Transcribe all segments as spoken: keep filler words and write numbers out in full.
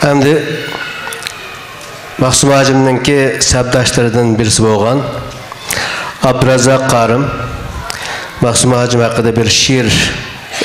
ئەمدى مەخسۇم ھاجىمنىڭكى سەپداشلىرىدىن بىرسى بولغان ئابدۇرازاق قارىم مەخسۇم ھاجىم ھەققىدە بىر شېئىر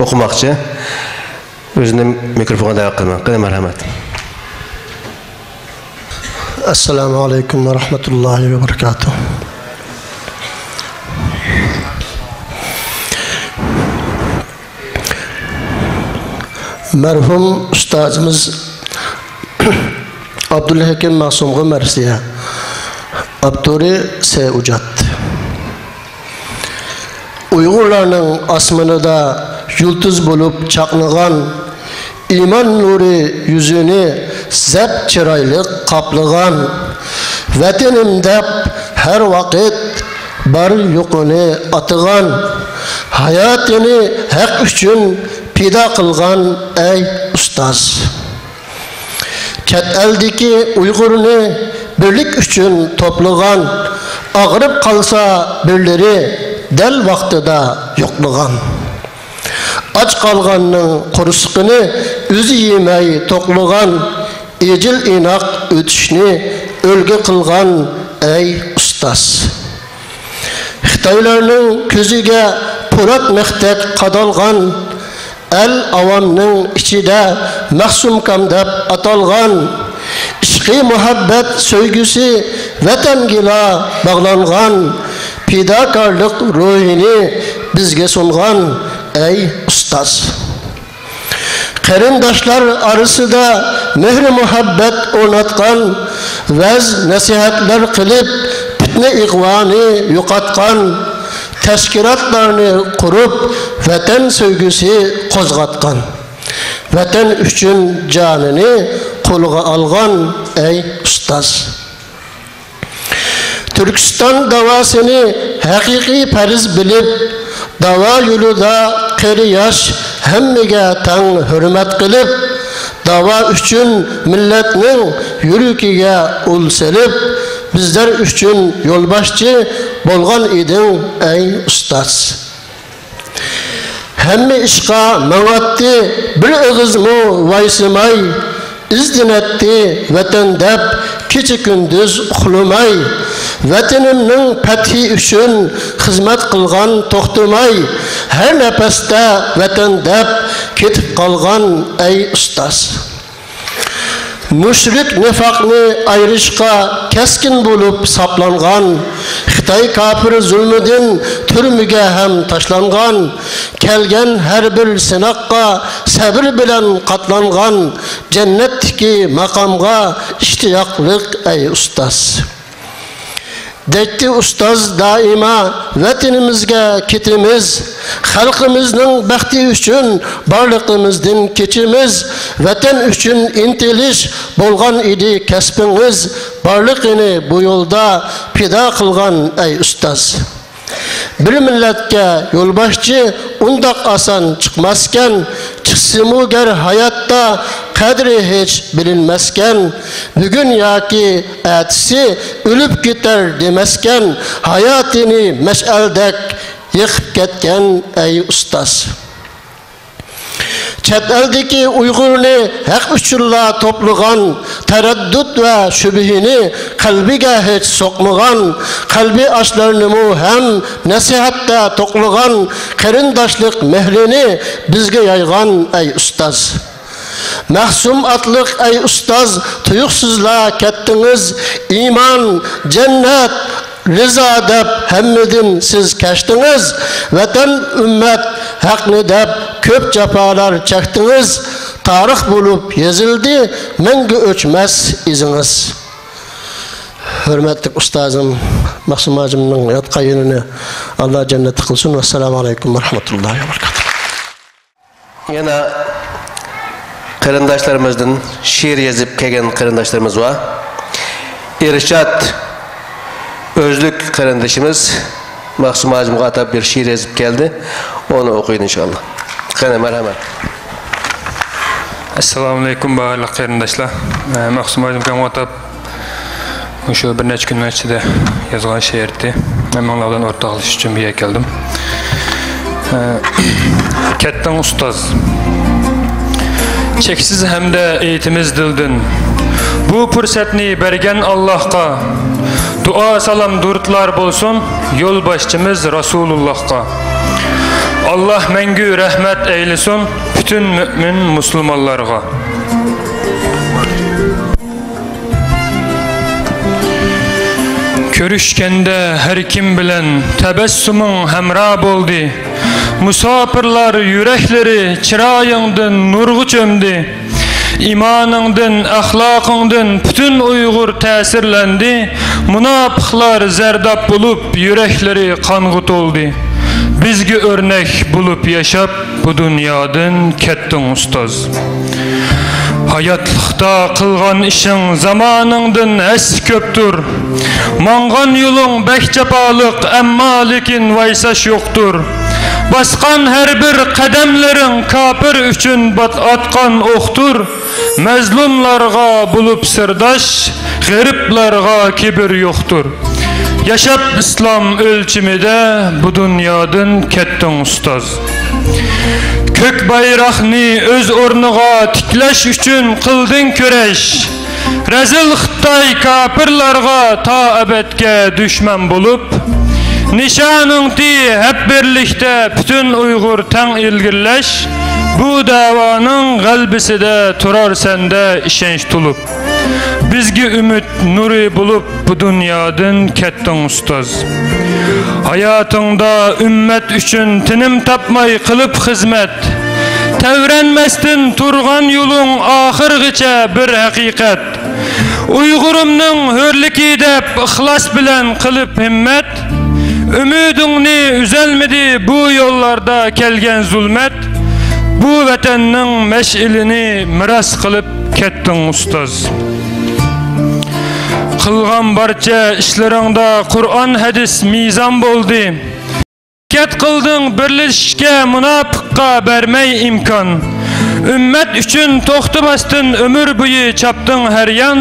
ئوقۇماقچى. ئۆزىنى مىكروفونغا دەۋەت قىلىمەن. قېنى، مەرھەمەت. ئەسسالامۇ ئەلەيكۇم ۋە رەھمەتۇللاھى ۋە بەرىكاتۇھ. مەرھۇم ئۇستازىمىز ئابدۇلھەكىم مەخسۇمغا مەرسىيە. ئاپتورى سەئۇجات. ئۇيغۇرلارنىڭ ئاسمىنىدا يۇلتۇز بولۇپ چاقنىغان، ئىمان نۇرى يۈزىنى زەپ چىرايلىق قاپلىغان، ۋەتىنىم دەپ ھەر ۋاقىت بار يوقىنى ئاتىغان، ھاياتىنى ھەق ئۈچۈن پىدا قىلغان ئەي ئۇستاز. چەت ئەلدىكى ئۇيغۇرنى بىرلىك ئۈچۈن توپلىغان، ئاغرىپ قالسا بىرلىرى دەل ۋاقتىدا يوقلىغان. ئاچ قالغاننىڭ قورسىقىنى ئۆزى يېمەي توقلىغان، ئېجىل ئىناق ئۆتۈشنى ئۈلگە قىلغان ئەي ئۇستاز. خىتايلارنىڭ كۆزىگە پولات مىختەك قادالغان، ئەل ئاۋامنىڭ ئىچىدە مەخسۇمكام دەپ ئاتالغان، ئىشقى مۇھەببەت سۆيگۈسى ۋەتەنگىلا باغلانغان، پىداكارلىق روھىنى بىزگە سۇنغان ئەي ئۇستاز. قېرىنداشلار ئارىسىدا مېھرى مۇھەببەت ئورناتقان، ۋەز نەسىھەتلەر قىلىپ پىتنە ئىغۋانى يوقاتقان، تەشكىلاتلارنى قۇرۇپ ۋەتەن سۆيگۈسى قوزغاتقان، ۋەتەن ئۈچۈن جانىنى قولىغا ئالغان ئەي ئۇستاز. تۈركىستان داۋاسىنى ھەقىقىي پەرز بىلىپ، داۋا يولىدا قېرى-ياش ھەممىگە تەڭ ھۆرمەت قىلىپ، داۋا ئۈچۈن مىللەتنىڭ يۈرىكىگە ئۇل سېلىپ، بىزلەر ئۈچۈن يولباشچى بولغان ئىدىڭ ئەي ئۇستاز. ھەممە ئىشقا ماڭاتتى بىر ئېغىزمۇ ۋايسىماي، ئىزدىنەتتى ۋەتەن دەپ كېچە-كۈندۈز ئۇخلىماي. ۋەتىنىمنىڭ پەتھى ئۈچۈن خىزمەت قىلغان توختىماي، ھەر نەپەستە ۋەتەن دەپ كېتىپ قالغان ئەي ئۇستاز. مۇشرىك نىفاقنى ئايرىشقا كەسكىن بولۇپ ساپلانغان، خىتاي كاپىر زۇلمىدىن تۈرمىگە ھەم تاشلانغان، كەلگەن ھەر بىر سىناققا سەبرى بىلەن قاتلانغان، جەننەتتىكى ماقامغا ئىشتىياقلىق ئەي ئۇستاز. دەيتتى ئۇستاز دائىما، ۋەتىنىمىزگە كېتىمىز، خەلقىمىزنىڭ بەختى ئۈچۈن بارلىقىمىزدىن كېچىمىز، ۋەتەن ئۈچۈن ئىنتىلىش بولغان ئىدى كەسپىڭىز، بارلىقىنى بۇ يولدا پىدا قىلغان ئەي ئۇستاز. بىر مىللەتكە يولباشچى ئۇنداق ئاسان چىقماسكەن، چىقسىمۇ گەر ھاياتتا قەدرى ھېچ بىلىنمەسكەن، بۈگۈن ياكى ئەتىسى ئۆلۈپ كېتەر دېمەسكەن، ھاياتىنى مەشئەلدەك يېقىپ كەتكەن ئەي ئۇستاز. چەت ئەلدىكى ئۇيغۇرنى ھەق ئۈچۈنلا توپلىغان، تەرەددۇت ۋە شۈبھىنى قەلبىگە ھېچ سوقمىغان، قەلبى ئاچلارنىمۇ ھەم نەسىھەتتە توقلىغان، قېرىنداشلىق مېھرىنى بىزگە يايغان ئەي ئۇستاز. مەخسۇم ئاتلىق ئەي ئۇستاز، تۇيۇقسىزلا كەتتىڭىز، ئىمان، جەننەت، رىزا دەپ ھەممىدىن سىز كەچتىڭىز، ۋەتەن، ئۈممەت، ھەقنى دەپ كۆپ جاپالار چەكتىڭىز، تارىخ بولۇپ يېزىلدى مەڭگۈ ئۆچمەس ئىزىڭىز. ھۆرمەتلىك ئۇستازىم مەخسۇم ھاجىمنىڭ ياتقان يېرىنى ئاللا جەننەت قىلسۇن. ۋەسسالامۇ ئەلەيكۇم ۋە رەھمەتۇللاھى ۋە بەرىكاتۇھ. يەنە قېرىنداشلىرىمىزدىن شېئىر يېزىپ كەلگەن قېرىنداشلىرىمىز بار. ئىرشات ئۆزلۈك قېرىندىشىمىز مەخسۇم ھاجىمغا ئاتاپ بىر شېئىر يېزىپ كەلدى. ئۇنى ئوقۇيدۇ ئىنشائاللا. قېنى، مەرھەمەت. ئەسسالامۇئەلەيكۇم، بارلىق قېرىنداشلار. ئە، مەخسۇم ھاجىمغا ئاتاپ مۇشۇ بىر نەچچە كۈننىڭ ئىچىدە يازغان شېئىرتى. مەن مىڭلار بىلەن ئورتاقلىشىش ئۈچۈن بۇ يەرگە كەلدىم. ئە، كەتتىڭ ئۇستاز. چەكسىز ھەمدە ئېيتىمىز دىلدىن بۇ پۇرسەتنى بەرگەن ئاللاھقا، دۇئا، سالام، دۇرۇتلار بولسۇن يولباشچىمىز رەسۇلۇللاھقا. ئاللاھ مەڭگۈ رەھمەت ئەيلىسۇن پۈتۈن مۆمىن مۇسۇلمانلارغا. كۆرۈشكەندە ھەر كىم بىلەن تەبەسسۇمۇڭ ھەمراھ بولدى. مۇساپىرلار يۈرەكلىرى چىرايىڭدىن نۇرغا چۆمدى. ئىمانىڭدىن، ئەخلاقىڭدىن پۈتۈن ئۇيغۇر تەسىرلەندى. مۇناپىقلار زەرداب بولۇپ، يۈرەكلىرى قانغا تولدى. بىزگە ئۆرنەك بولۇپ ياشاپ، بۇ دۇنيادىن كەتتىڭ ئۇستاز. ھاياتلىقتا قىلغان ئىشىڭ زامانىڭدىن ھەسسە كۆپتۇر. ماڭغان يولۇڭ بەك جاپالىق، ئەمما لېكىن ۋايساش يوقتۇر. باسقان ھەر بىر قەدەملىرىڭ كاپىر ئۈچۈن بات-، ئاتقان ئوقتۇر. مەزلۇملارغا بولۇپ سىرداش، غېرىبلارغا كىبىر يوقتۇر. ياشاپ ئىسلام ئۆلچىمىدە بۇ دۇنيادىن كەتتىڭ ئۇستاز. كۆك بايراقنى ئۆز ئورنىغا تىكلەش ئۈچۈن قىلدىڭ كۈرەش. رەزىل خىتاي كاپىرلارغا تا ئەبەدكە دۈشمەن بولۇپ، نىشانىڭتى ھەپ بىرلىكتە پۈتۈن ئۇيغۇر تەڭ ئىلگىرىلەش. بۇ دەۋانىڭ غەلىبىسىدە تۇرار سەندە ئىشەنچ تولۇپ. بىزگە ئۈمىد نۇرى بولۇپ بۇ دۇنيادىن كەتتىڭ ئۇستاز. ھاياتىڭدا ئۈممەت ئۈچۈن تىنىم تاپماي قىلىپ خىزمەت. تەۋرەنمەستىن تۇرغان يولۇڭ ئاخىرغىچە بىر ھەقىقەت. ئۇيغۇرۇمنىڭ ھۆرلۈكى دەپ ئىخلاس بىلەن قىلىپ ھىممەت. ئۈمىدىڭنى ئۈزەلمىدى بۇ يوللاردا كەلگەن زۇلمەت. بۇ ۋەتەننىڭ مەشئىلىنى مىراس قىلىپ كەتتىڭ ئۇستاز. قىلغان بارچە ئىشلىرىڭدا قۇرئان، ھەدىس مىزان بولدى. ھەرىكەت قىلدىڭ بىرلىشىشكە، مۇناپىققا بەرمەي ئىمكان. ئۈممەت ئۈچۈن توختىماستىن ئۆمۈر بويى چاپتىڭ ھەر يان.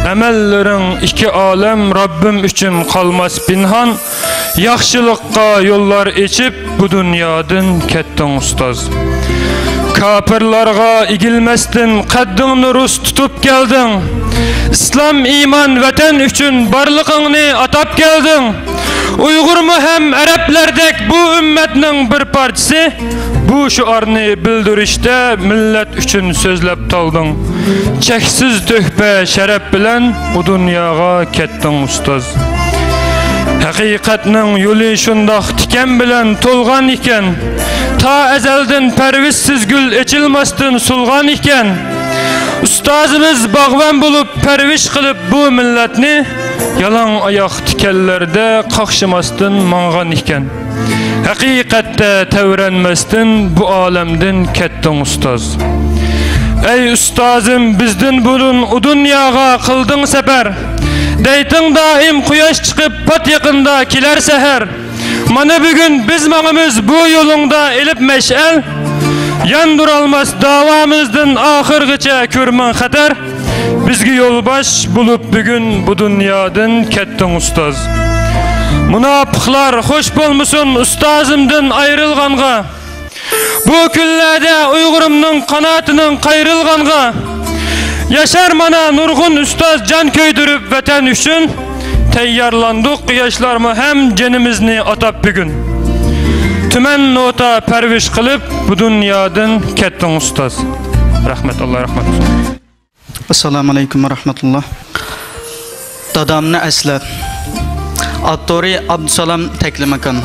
ئەمەللىرىڭ ئىككى ئالەم، رەببىم ئۈچۈن قالماس پىنھان. ياخشىلىققا يوللار ئېچىپ، بۇ دۇنيادىن كەتتىڭ ئۇستاز. كاپىرلارغا ئېگىلمەستىن قەددىڭنى رۇس تۇتۇپ كەلدىڭ. ئىسلام، ئىمان، ۋەتەن ئۈچۈن بارلىقىڭنى ئاتاپ كەلدىڭ. ئۇيغۇرمۇ ھەم ئەرەبلەردەك بۇ ئۈممەتنىڭ بىر پارچىسى. بۇ شوئارنى بىلدۈرۈشتە مىللەت ئۈچۈن سۆزلەپ تالدىڭ. چەكسىز تۆھپە شەرەپ بىلەن بۇ دۇنياغا كەتتىڭ ئۇستاز. ھەقىقەتنىڭ يولى شۇنداق تىكەن بىلەن تولغان ئىكەن. تا ئەزەلدىن پەرۋىشسىز گۈل ئېچىلماستىن سولغان ئىكەن. ئۇستازىمىز باغۋەن بولۇپ پەرۋىش قىلىپ بۇ مىللەتنى، يالاڭ ئاياق تىكەنلەردە قاقشىماستىن ماڭغان ئىكەن. ھەقىقەتتە تەۋرەنمەستىن بۇ ئالەمدىن كەتتىڭ ئۇستاز. ئەي ئۇستازىم، بىزدىن بۇرۇن ئۇ دۇنياغا قىلدىڭ سەپەر. دەيتىڭ دائىم قۇياش چىقىپ پات يېقىندا كېلەر سەھەر. مانا بۈگۈن بىز ماڭىمىز بۇ يولۇڭدا ئېلىپ مەشئەل. ياندۇرالماس داۋامىزدىن ئاخىرغىچە كۆرمەڭ خەتەر. بىزگە يولباش بولۇپ بۈگۈن بۇ دۇنيادىن كەتتىڭ ئۇستاز. مۇناپىقلار خوش بولمىسۇن ئۇستازىمدىن ئايرىلغانغا. بۇ كۈنلەردە ئۇيغۇرۇمنىڭ قاناتىنىڭ قايرىلغانغا. ياشار مانا نۇرغۇن ئۇستاز جان كۆيدۈرۈپ ۋەتەن ئۈچۈن. تەييارلاندۇق ياشلارمۇ ھەم جېنىمىزنى ئاتاپ بۈگۈن. تۈمەن نوتا پەرۋىش قىلىپ بۇ دۇنيادىن كەتتىڭ ئۇستاز. رەھمەت، ئاللا رەھمەت قىلسۇن. ئەسسالامۇ ئەلەيكۇم ۋە رەھمەتۇللا. دادامنى ئەسلەپ. ئاپتورى ئابدۇسالام تەكلىماكان.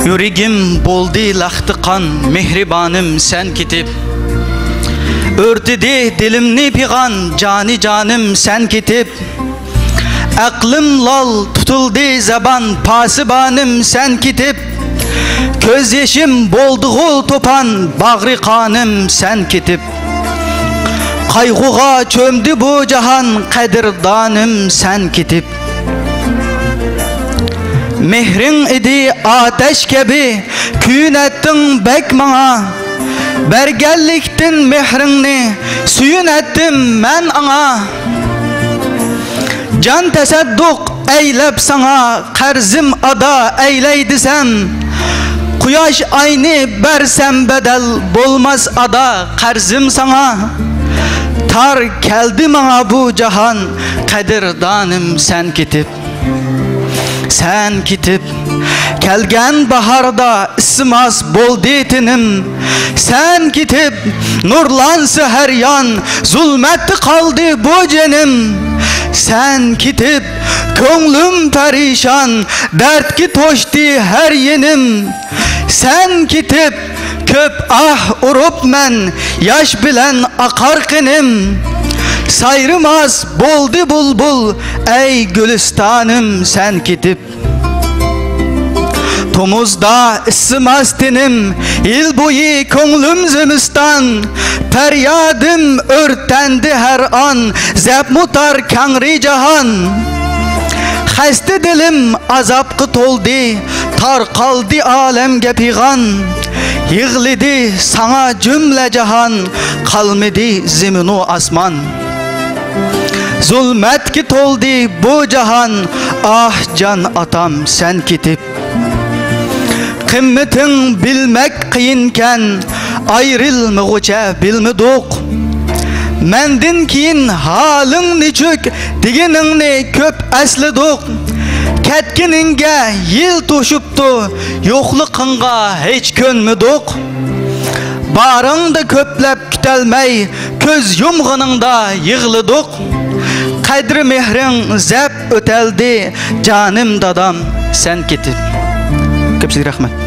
يۈرىكىم بولدى لەختە قان، مېھرىبانىم سەن كېتىپ. ئۆرتىدى دىلىمنى پىغان، جانى جانىم سەن كېتىپ. ئەقلىم لال تۇتۇلدى زامان، پاسىبانىم سەن كېتىپ. كۆز يېشىم بولدىغۇ توپان، باغرى قانىم سەن كېتىپ. قايغۇغا چۆمدى بۇ جاھان، قەدىردانىم سەن كېتىپ. مېھرىڭ ئىدى ئاتەش كەبى، كۆيۈنەتتىڭ بەك ماڭا. بەرگەنلىكتىن مېھرىڭنى، سۆيۈنەتتىم مەن ئاڭا. جان تەسەددۇق ئەيلەپ ساڭا، قەرزىم ئادا ئەيلەي دېسەم، قۇياش ئاينى بەرسەم بەدەل، بولماس ئادا قەرزىم ساڭا. تار كەلدى ماڭا بۇ جاھان، قەدىردانىم سەن كېتىپ. سەن كېتىپ، كەلگەن باھاردا ئىسسىماس بولدى تېنىم. سەن كېتىپ، نۇرلانسا ھەر يان، زۇلمەتتە قالدى بۇ جېنىم. سەن كېتىپ، كۆڭلۈم پەرىشان، دەردكە توشتى ھەر يېنىم. سەن كېتىپ، كۆپ ئاھ ئۇرۇپمەن، ياش بىلەن ئاقار قېنىم. سايرىماس بولدى بۇلبۇل، ئەي گۈلىستانىم، سەن كېتىپ. تومۇزدا ئىسسىماس تېنىم، يىل بويى كۆڭلۈم زىمىستان. پەريادىم ئۆرتەندى ھەر ئان، زەپمۇ تار كەڭرى جاھان. خەستە دىلىم ئازابقا تولدى، تارقالدى ئالەمگە پىغان. يىغلىدى ساڭا جۈملە جاھان، قالمىدى زېمىنۇ ئاسمان. زۇلمەتكە تولدى بۇ جاھان، ئاھ جان ئاتام سەن كېتىپ. قىممىتىڭ بىلمەك قىيىنكەن، ئايرىلمىغۇچە بىلمىدۇق. مەندىن كېيىن ھالىڭ نېچۈك دېگىنىڭنى كۆپ ئەسلىدۇق. كەتكىنىڭگە يىل توشۇپتۇ، يوقلۇقۇڭغا ھېچ كۆنمىدۇق. بارىڭدا كۆپلەپ كۈتەلمەي، كۆز يۇمغىنىڭدا يىغلىدۇق. قەدرى مېھرىڭ زەپ ئۆتەلدى، جانىم دادام سەن كېتىپ. كۆپچىلىك رەھمەت.